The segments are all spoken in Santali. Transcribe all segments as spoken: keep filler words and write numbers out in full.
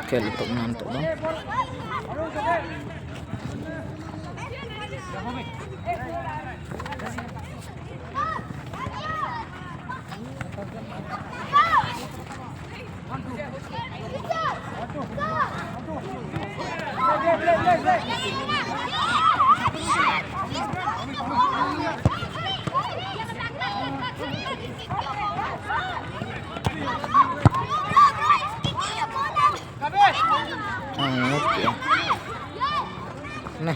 ᱠᱷᱮᱞ ᱮᱛᱚᱦᱚᱵ ᱮᱱᱟ ᱱᱤᱛᱚᱜ ᱫᱚ᱾ ᱦᱮᱸ, ᱢᱚᱡᱽ ᱠᱮᱜᱼᱟ᱾ ᱱᱮ᱾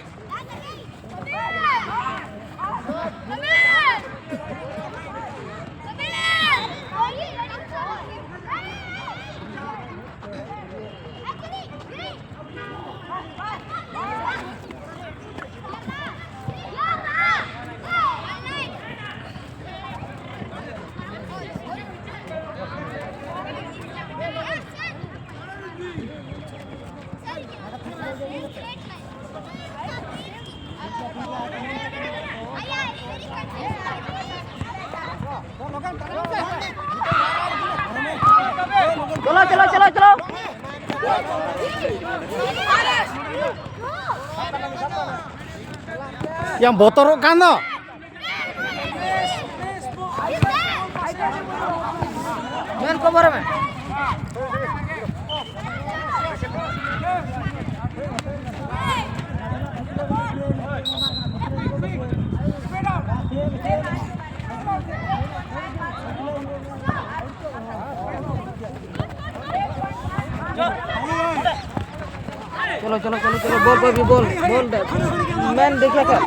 ᱪᱚᱞᱚ, ᱪᱚᱞᱚ, ᱪᱚᱞᱚ, ᱪᱚᱞᱚ᱾ ᱭᱟᱢ ᱵᱚᱛᱚᱨᱚᱜ ᱠᱟᱱ ᱫᱚ᱾ ᱢᱮᱱ ᱠᱚᱵᱚᱨ ᱢᱮ᱾ चलो, चलो, चलो, चलो, बोल, बोल, बोल, बोल, बोल दे। मैन देखिए क्या।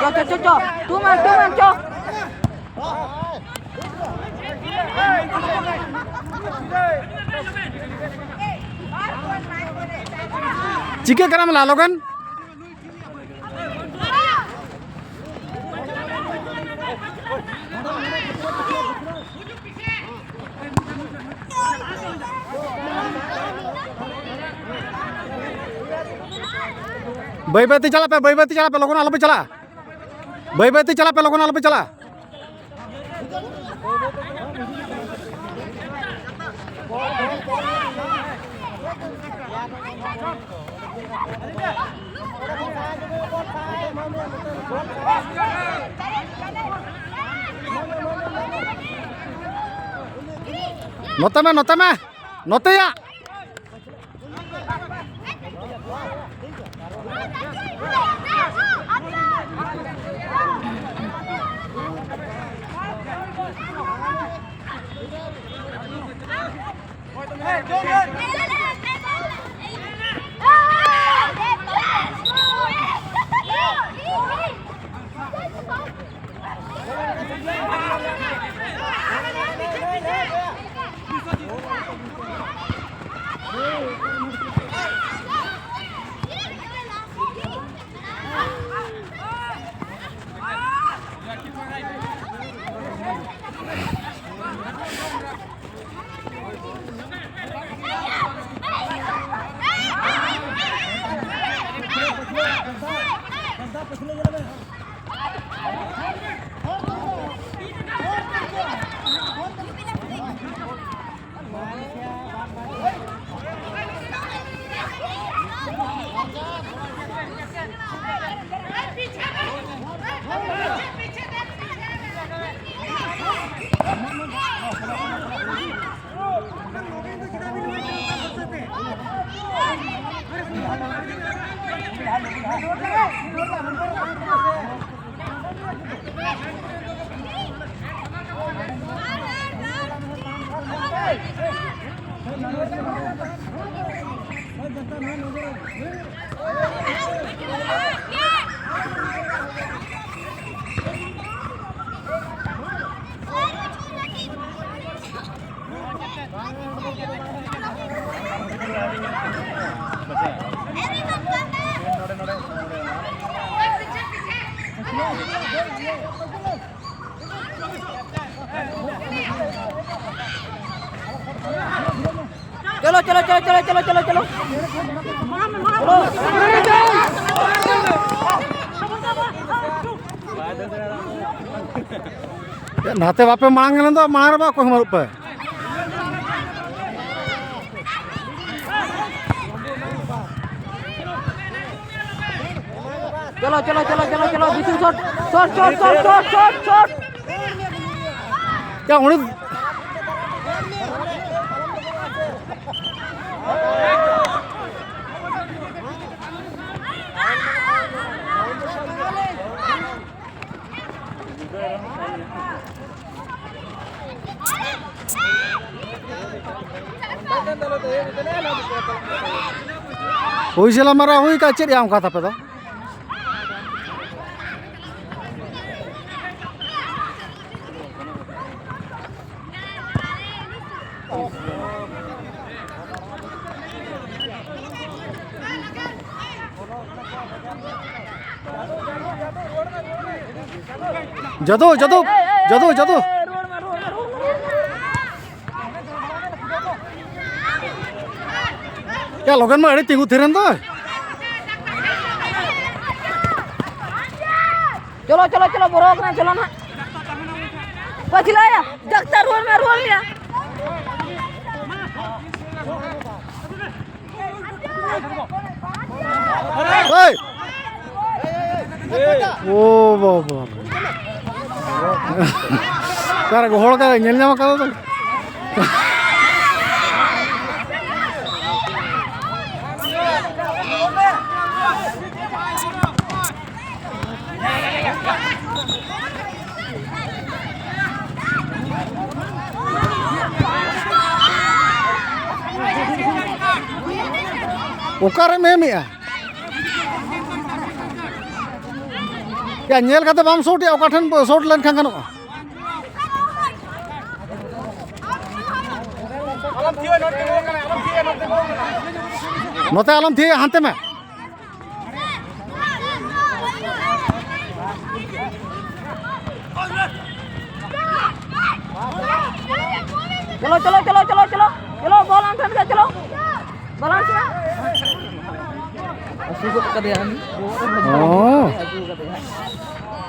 चल, चल, चल, चल। तू मान, तू मान, चल। चिके करम लालोगन। ᱵᱟᱹᱭ ᱵᱟᱹᱭ ᱛᱮ ᱪᱟᱞᱟᱜ ᱯᱮ, ᱵᱟᱹᱭ ᱵᱟᱹᱭ ᱛᱮ ᱪᱟᱞᱟᱜ ᱯᱮ, ᱞᱚᱜᱚᱱ ᱟᱞᱚ ᱯᱮ ᱪᱟᱞᱟᱜᱼᱟ᱾ ᱵᱟᱹᱭ ᱵᱟᱹᱭ ᱛᱮ ᱪᱟᱞᱟᱜ ᱯᱮ, ᱞᱚᱜᱚᱱ ᱟᱞᱚ ᱯᱮ ᱪᱟᱞᱟᱜᱼᱟ᱾ ᱱᱚᱛᱮ ᱢᱮ, ᱱᱚᱛᱮ ᱢᱮ, ᱱᱚᱛᱮᱭᱟ᱾ चलो, चलो, चलो। चलो। ᱱᱟᱛᱮ ᱵᱟᱯᱮ ᱢᱟᱲᱟᱝ ᱞᱮᱱ ᱫᱚ, ᱢᱟᱲᱟᱝ ᱨᱮᱢᱟ ᱚᱠᱚᱭ ᱦᱚᱸ ᱵᱟᱹᱱᱩᱜ ᱯᱮ᱾ ᱪᱚᱞᱚ, ᱪᱚᱞᱚ, ᱪᱚᱞᱚ, ᱪᱚᱞᱚ, ᱪᱚᱞᱚ, ᱵᱤᱥᱩ, ᱥᱚᱴ, ᱥᱚᱴ, ᱥᱚᱴ᱾ ᱭᱟ, ᱩᱱᱤ ᱦᱩᱭ ᱪᱟᱞᱟᱣ ᱢᱟᱨᱟ ᱦᱩᱭ ᱠᱟ, ᱪᱮᱫ ᱭᱟ ᱚᱱᱠᱟ ᱛᱟᱯᱮ ᱫᱚ? ᱡᱟᱫᱩ, ᱡᱟᱫᱩ, ᱡᱟᱫᱩ, ᱡᱟᱫᱩ᱾ ᱭᱟ, ᱞᱚᱜᱮᱱ ᱢᱟ ᱟᱹᱰᱤ ᱛᱤᱸᱜᱩ ᱛᱷᱤᱨᱮᱱ ᱫᱚᱭ᱾ ᱪᱚᱞᱚ, ᱪᱚᱞᱚ, ᱪᱚᱞᱚ, ᱵᱚᱨᱚ ᱠᱟᱱᱟ, ᱪᱚᱞᱚ ᱱᱟᱦᱟᱜ᱾ ᱯᱟᱹᱪᱷᱞᱟᱹᱭᱟ, ᱰᱟᱠᱛᱟᱨ ᱨᱩᱣᱟᱹᱲ ᱢᱮ, ᱨᱩᱣᱟᱹᱲ ᱢᱮᱭᱟ᱾ ᱮᱭ! ᱳ ᱵᱟᱵᱟ᱾ ᱚᱠᱟᱨᱮ ᱜᱚᱦᱚᱲ ᱠᱟᱫᱟ? ᱧᱮᱞ ᱧᱟᱢ ᱠᱟᱫᱟ ᱛᱚ? ᱚᱠᱟᱨᱮᱢ ᱮᱢᱮᱜᱼᱟ? ᱭᱟ, ᱧᱮᱞ ᱠᱟᱛᱮ ᱵᱟᱢ ᱥᱚᱴ ᱮᱜᱼᱟ, ᱚᱠᱟ ᱴᱷᱮᱱ ᱥᱚᱴ ᱞᱮᱱᱠᱷᱟᱱ ᱜᱟᱱᱚᱜᱼᱟ? ᱱᱚᱛᱮ ᱟᱞᱚᱢ ᱛᱷᱤᱭᱟᱹ, ᱦᱟᱱᱛᱮ ᱢᱮ᱾ ᱪᱚᱞᱚ, ᱪᱚᱞᱚ, ᱪᱚᱞᱚ, ᱪᱚᱞᱚ, ᱪᱚᱞᱚ᱾ ᱪᱚᱞᱚ, ᱵᱚᱞ ᱟᱱ ᱴᱷᱮᱱ ᱜᱮ, ᱪᱚᱞᱚ᱾ ᱵᱚᱞ ᱟᱱ ᱴᱷᱮᱱ᱾ ᱟᱹᱥᱩ ᱜᱚᱫ ᱠᱟᱫᱮᱭᱟ ᱦᱟᱹᱱᱤ᱾ ᱚ᱾ ᱟᱹᱥᱩ ᱠᱟᱫᱮᱭᱟ᱾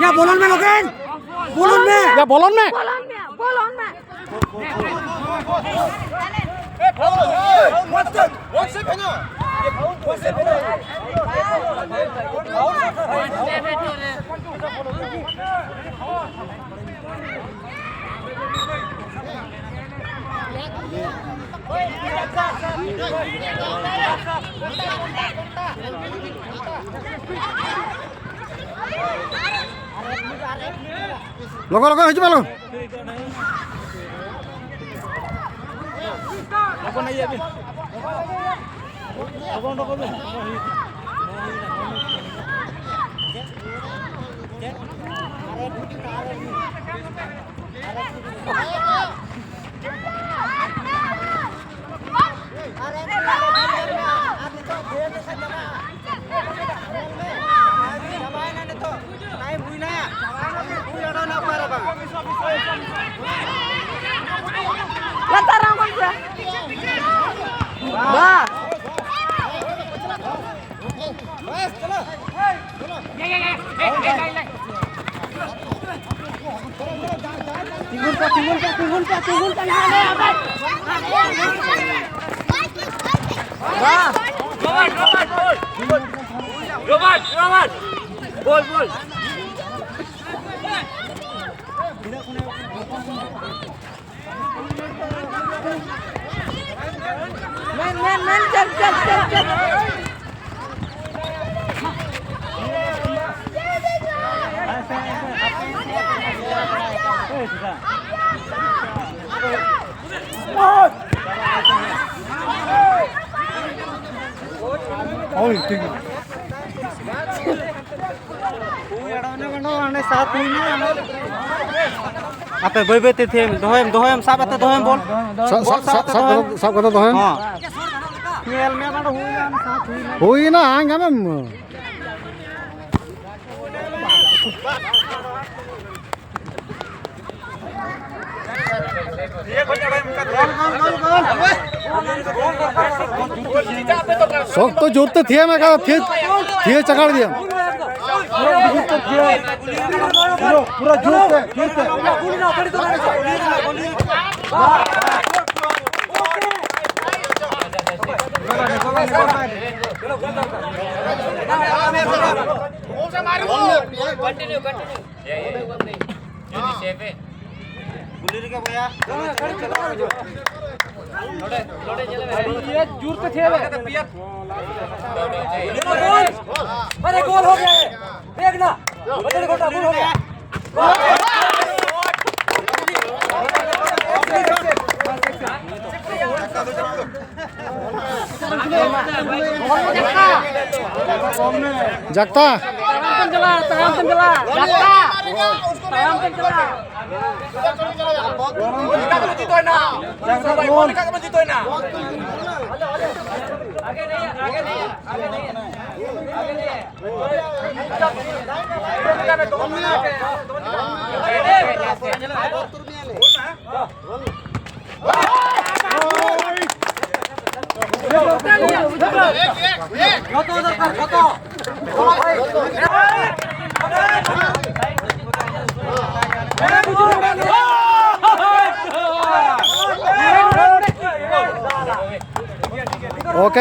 ᱭᱟ ᱵᱚᱞᱚᱱ ᱢᱮ ᱞᱚᱜᱮᱱ, ᱵᱚᱞᱚᱱ ᱢᱮ᱾ ᱭᱟ ᱵᱚᱞᱚᱱ ᱢᱮ᱾ ᱵᱚᱞᱚᱱ ᱢᱮ, ᱵᱚᱞᱚᱱ ᱢᱮ᱾ ᱞᱚᱜᱚᱱ, ᱞᱚᱜᱚᱱ ᱦᱤᱡᱩᱜ ᱢᱮ, ᱞᱚᱜᱚᱱ᱾ ᱞᱟᱛᱟᱨ ᱨᱮ ᱟᱬᱜᱚᱱ ᱯᱮ᱾ ᱵᱟ᱾ ᱛᱤᱸᱜᱩᱱ ᱯᱮ, ᱛᱤᱸᱜᱩᱱ ᱯᱮ, ᱛᱤᱸᱜᱩᱱ ᱯᱮ, ᱛᱤᱸᱜᱩᱱ ᱯᱮ, ᱱᱟᱦᱟᱜ ᱞᱮ ᱟᱵᱟᱨ᱾ ᱵᱟ᱾ ᱨᱚᱵᱟᱨᱴ, ᱨᱚᱵᱟᱨᱴ, ᱵᱚᱞ, ᱵᱚᱞ᱾ ᱢᱮᱱ, ᱢᱮᱱ, ᱢᱮᱱ, ᱪᱟᱞ, ᱪᱟᱞ, ᱪᱟᱞ, ᱪᱟᱞ᱾ ᱳᱭ, ᱴᱷᱤᱠ ᱜᱮᱭᱟ᱾ ᱦᱩᱭ ᱟᱲᱟᱜ ᱚᱱᱮ ᱜᱟᱱᱚᱜᱼᱟ, ᱚᱱᱮ ᱥᱟᱛ ᱦᱩᱭ ᱮᱱᱟ, ᱚᱱᱮ᱾ ᱟᱯᱮ ᱵᱟᱹᱭ ᱵᱟᱹᱭ ᱛᱮ ᱛᱷᱤᱭᱟᱹᱭ ᱢᱮ, ᱫᱚᱦᱚᱭᱮᱢ, ᱫᱚᱦᱚᱭᱮᱢ, ᱥᱟᱵ ᱟᱛᱮ ᱫᱚᱦᱚᱭᱮᱢ ᱵᱚᱞ᱾ ᱥᱟᱵ, ᱵᱚᱞ ᱥᱟᱵ, ᱥᱟᱵ ᱥᱟᱵ, ᱟᱛᱮ ᱥᱟᱵ ᱫᱚᱦᱚᱭᱮᱢ᱾ ᱠᱟᱛᱮ, ᱥᱟᱵ ᱠᱟᱛᱮ ᱫᱚᱦᱚᱭᱮᱢ᱾ ᱦᱚᱸ᱾ ᱧᱮᱞ ᱢᱮ, ᱱᱚᱰᱮ ᱦᱩᱭᱱᱟ, ᱥᱟᱵ ᱦᱩᱭᱱᱟ᱾ ᱦᱩᱭᱱᱟ, ᱧᱟᱢᱮᱢ᱾ ᱥᱚᱠᱛᱚ ᱡᱳᱨ ᱛᱮ ᱛᱷᱤᱭᱟᱹ ᱢᱮ, ᱛᱷᱤᱭᱟᱹ, ᱛᱷᱤᱭᱟᱹ ᱪᱟᱜᱟᱲ ᱤᱫᱤᱭᱟᱢ᱾ ᱯᱩᱨᱟᱹ, ᱯᱩᱨᱟᱹ ᱡᱳᱨ ᱛᱮ, ᱡᱳᱨ ᱛᱮ᱾ Continue, continue. ᱜᱩᱞᱤ ᱨᱮᱜᱮ ᱵᱚᱭᱦᱟ᱾ ᱟᱹᱰᱤ ᱤᱭᱟᱹ ᱡᱳᱨ ᱛᱮ ᱛᱷᱤᱭᱟᱹ ᱢᱮ᱾ ᱟᱨᱮ ᱜᱳᱞ ᱦᱳ ᱜᱮᱭᱟ ᱭᱮ᱾ ᱫᱮᱠᱷ ᱱᱟ, ᱵᱚᱫᱚᱞ ᱜᱷᱚᱴᱟ ᱜᱳᱞ ᱦᱳ ᱜᱮᱭᱟ᱾ ᱡᱟᱠᱛᱟ᱾ ᱛᱟᱭᱚᱢ ᱛᱮᱢ ᱪᱟᱞᱟᱜᱼᱟ, ᱛᱟᱭᱚᱢ ᱛᱮᱢ ᱪᱟᱞᱟᱜᱼᱟ᱾ ᱡᱟᱠᱛᱟ᱾ ᱛᱟᱭᱚᱢ ᱛᱮᱢ ᱪᱟᱞᱟᱜᱼᱟ᱾ OK.